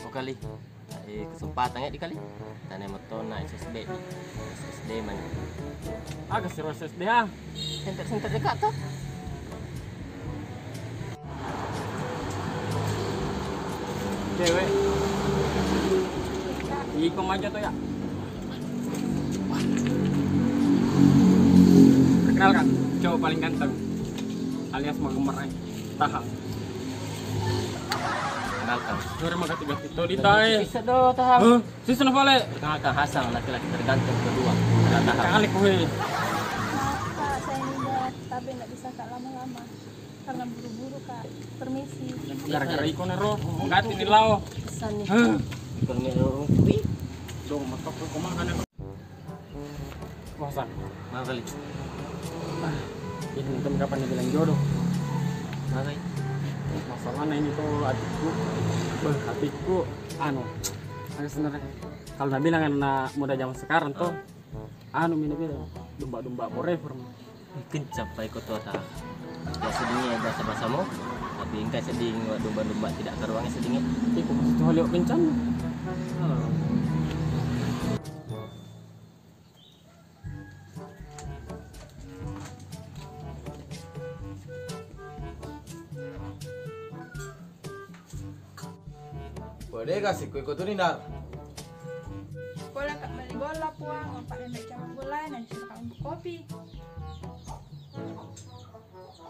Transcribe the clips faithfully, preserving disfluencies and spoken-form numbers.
Oh, kali. Eh, kesempatan ya di kali. Tane metona S S D. S S D mani. Aga siro S S D ah. Center-center dekat tuh. Cewek. Iko maju tuh ya. Perkenalkan, cowok paling ganteng alias mau gemer, eh. Tahan. Kenalkan. Sore mah ganti-ganti to di tae. Bisa do, Tahang. Huh? Sisa na pale. Perkenalkan, Hasan, laki-laki terganteng kedua. Tahan. Kali kowe. Maaf, Kak, saya ini udah, tapi nggak bisa, Kak, lama-lama. Karena buru-buru, Kak. Permisi. Gara-gara iko naro, ganti ni lao. Pesan nih. Huh? Iko naro, wih. Dong, matok ko makan. Wah, San. Makali. Ah, ini temen kapan dibilang jodoh? Makali. Masalahnya ini tuh adikku. Beh, adikku, anu, ada sebenarnya. Kalau nabilang anak muda zaman sekarang tuh, anu, mina bilang domba-domba forever. Kencang pai ko tuata. Ya sedingnya bahasa-bahasamu, tapi engka seding domba-domba tidak karuangnya sedingnya. Iko masih tuh liok kencang. Boleh gak sih, kue kotu ni, Nar? Boleh, Kak, beli bola, Puang. Empat lembek campur gula, nanti Kakak untuk kopi.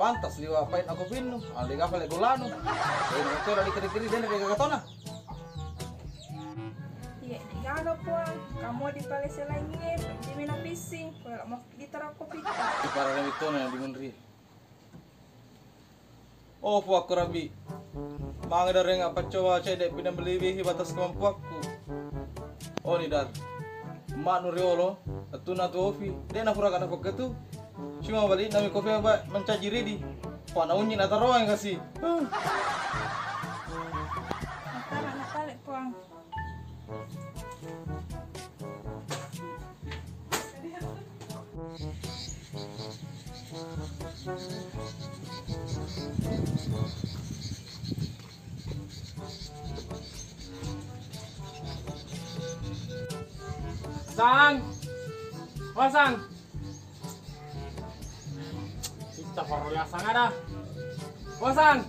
Pantas liwa pahit aku pinnu, alde gaga le golanu. Dena itu lali kiri-kiri, dena dega gatona. Iya, digalo, Puang. Kamu di palese lainnya, pergi mina pissing. Kalau mau di teroko pita. Para mitona yang dimunri. Oh, puakku Rabbi. Mangga dareng appaccoba cedde pinang belibihi batas kemampuakku. Oh, ni dar. Manu riolo, attuna tu ofi. Dena pura kana pekketu. Cuma balik nami kopi apa mencaji ridi. Pana unyi na taroang kasi. Natara natale, Puang. Sang. Oh, Sang. Kita baru lihat Sang ada. Oh, Sang.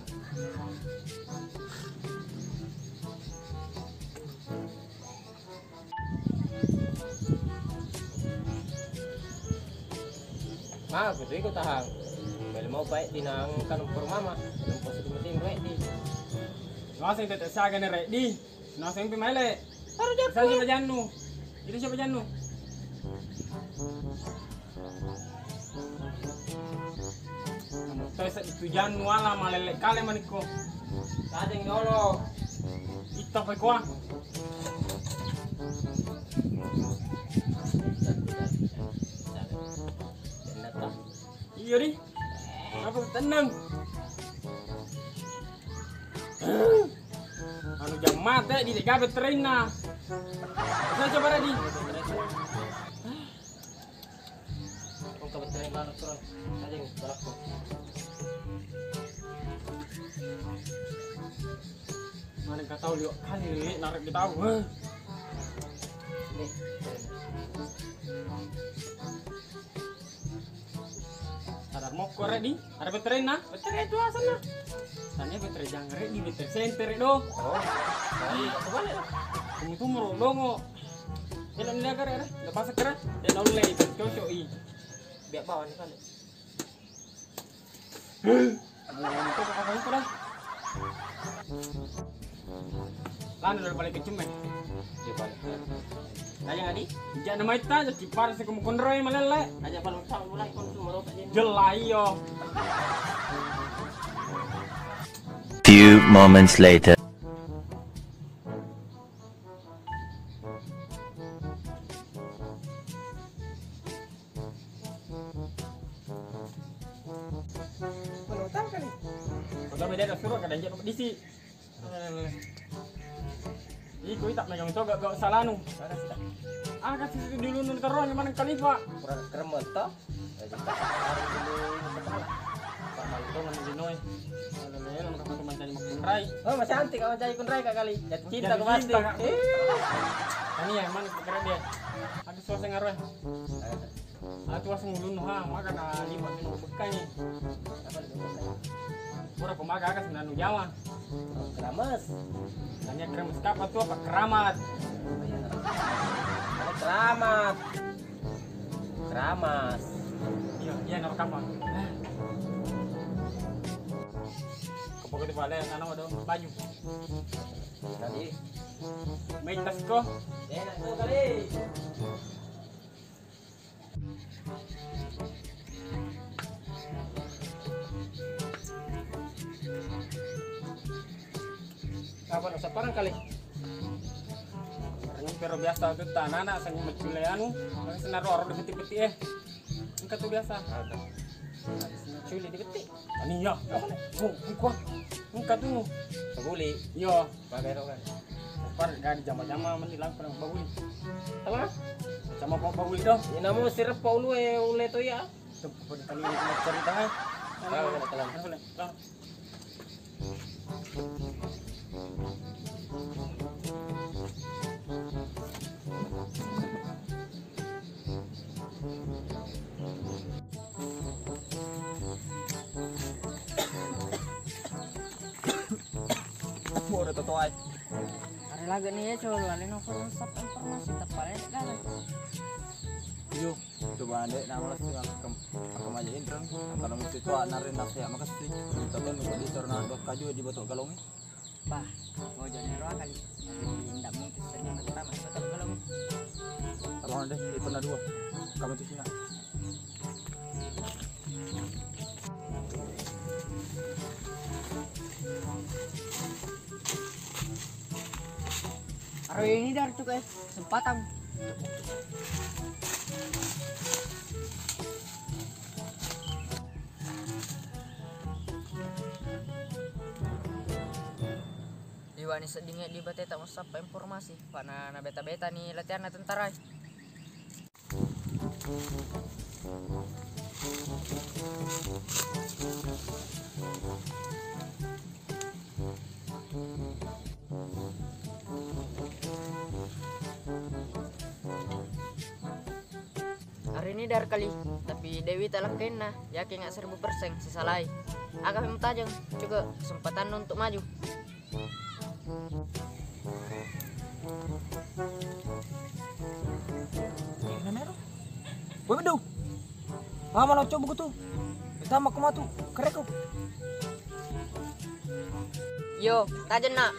Ma, kutu iko tahang. Beli mau baik tinang kan umpur mama. Belum positif penting baik di. Masih tetap saga nih, Rek, di. Naseng pi maele. Baru jago. Siapa jannu? Jadi siapa jannu? Namu tesa itu jannu ala malele kale manikko. Sadeng dolo. Ita pe kuah. Iya di. Apa tenang? Anu jam mate di gabe trainna. Saya coba ready. Engka betere lalo turun. Ada yang berlaku. Mana engka tau liwat kali, narik di tau. Heh. Nih. Ada mokko rek di, ada betere na? Betere itu asalna. Tanya betere jangkar rek di, betere senter rek do. Oh. Ih. Aku balik lah. Tunggu tunggu ro dongo. Dia nang dia kare, lepas kare. Dia nang lei cocok i. Biar bawah ni kali. Lanu dari balik kecum, eh. Dia balik. Aja ngadi? Jangan main ta, jadi par sih kamu konroy malele. Aja paling tak mulai kau tuh merokok aja. Jelas iyo. Few moments later. Kalau tahu kali. Kalau beda ada suruh kadang jadi disi. Iko ita megang to gak salanu. Ah, kasih dulu nun terus yang mana kalifa. Kurang kremet to. Tau mani linoe. Lele, lele, maka pake mancaji makkunrai. Oh, masih antik kau mancaji kunrai, Kak, kali. Jatuh cinta kau pasti. Cinta, Kak. Eh. Tania, mana kira dia? Aku suasana ngaruh. Aku suasana ngulun, ha, maka na lima tu bekkai. Apa tu bekkai? Pura ko maka akas nanu Jawa. Keramas. Tania keramas kapal tu apa? Keramat. Keramat. Keramas. Iya, iya, naro kapal. Kepoko di bale, nana ada baju. Tadi. Main tas ko. Enak tu kali. Apa nasa parang kali? Parang pero biasa tu tanana sangi macule anu, tapi senaro aro di peti-peti eh. Engka tu biasa. Ada. Culi di peti. Ani ya. Oh, engka tu. Sabuli. Yo. Bagero kan. Par gak di jama-jama meni langkung baguli. Apa? Sama kok baguli doh. Ini namu sirep pa ulu e ule to ya. Tuh, pada tali cerita. Tahu, tahu. Bodoh to toai. Are laga ni ya colo lale no kono sap informasi tepale gala. Iyo, coba ande nama lagi aku aku aja intro. Kalau mesti tua narin nasi ya makasih. Kita tuh di karena dua kaju di botok galong. Bah, bojo nero kali. Tapi ndak mungkin sering pertama sebab kalau belum. Kalau ada itu pernah dua. Kamu tuh sini. Aro ini dari tuh guys, kesempatan. Liwani seddingnge di bateta massappa informasi, pana nabeta-beta ni latihanna tentara. Arini dar kali, tapi Dewi talakkainna, yakin nggak seribu persen sisalai. Aga mutajeng, juga kesempatanna untuk maju. Woi, Bedung. Mama lo coba tu. Kita mau kemana tu? Kereko. Yo, tajen nak.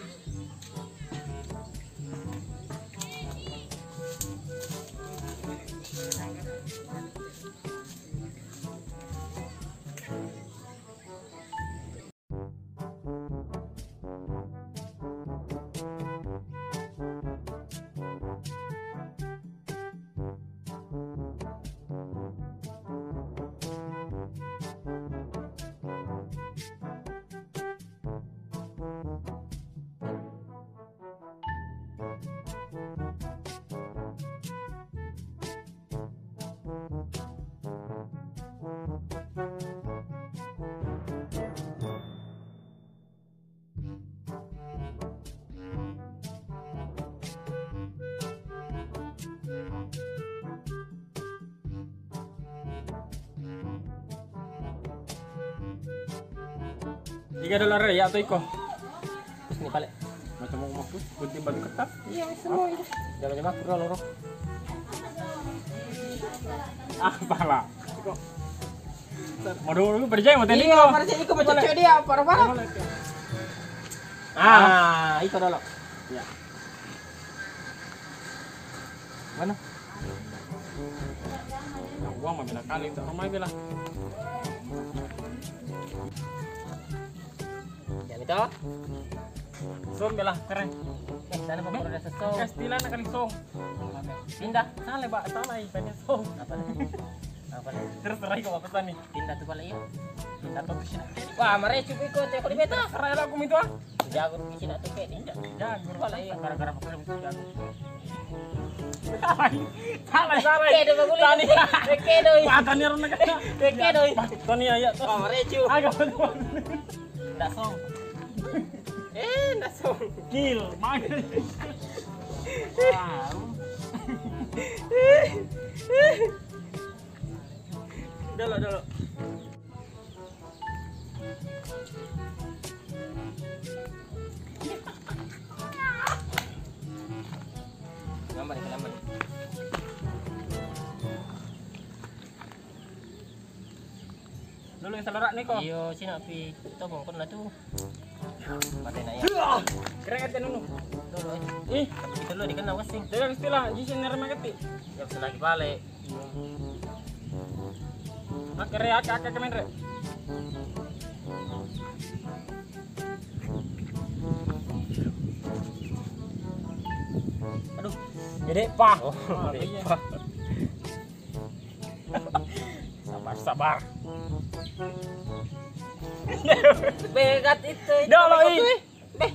Iga dolar ya atau iko? Terus ni pale. Macam mau maku, kunti batu kertas. Iya, semua itu. Jangan jam aku loro. Ah, pala. Iko. Mau dulu percaya mau tadi. Iya, percaya iko mau cocok dia, parah-parah. Ah, iko dulu. Ya. Mana? Nah, gua mah bela kali, tak ramai bela. Jam itu? Som bela, keren. Eh, sana kok udah sesong. Kastilana kali song. Pindah. Salah, Pak. Salah, ikannya song. Apa? Apa nih? Terus terakhir kau apa pesan nih? Pindah tuh pale iya. Pindah tuh ke sini. Wah, marecu pi ko, teko di beta. Serai lagu itu ah. Jago di sini tuh, Pe. Iya, jago. Pale iya. Gara-gara apa itu jago? Salah, salah. Kedo baguli. Tani. Kedo. Wah, Tani orang negara. Kedo. Tani ya, ya. Wah, marecu. Agak betul. Dasong. Eh, dasong. Kill, makan. Wow. Dulu, dulu. Lambat, lambat. Dulu yang selera nih kok. Iyo, sini api. Itu bongkon lah tuh. Mati nak ya. Keren kan nunu. Dulu eh. Ih, itu lo dikenal wasing. Dengan istilah jisin nerma keti. Ya bisa lagi balik. Akere aka aka kemen re. Aduh, jadi pah. Oh, iya. Sabar, sabar. Begat itu. Dolo, ih. Beh.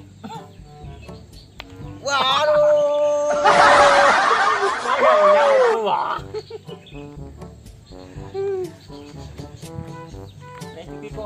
Waduh. Wah. Eh, Piko.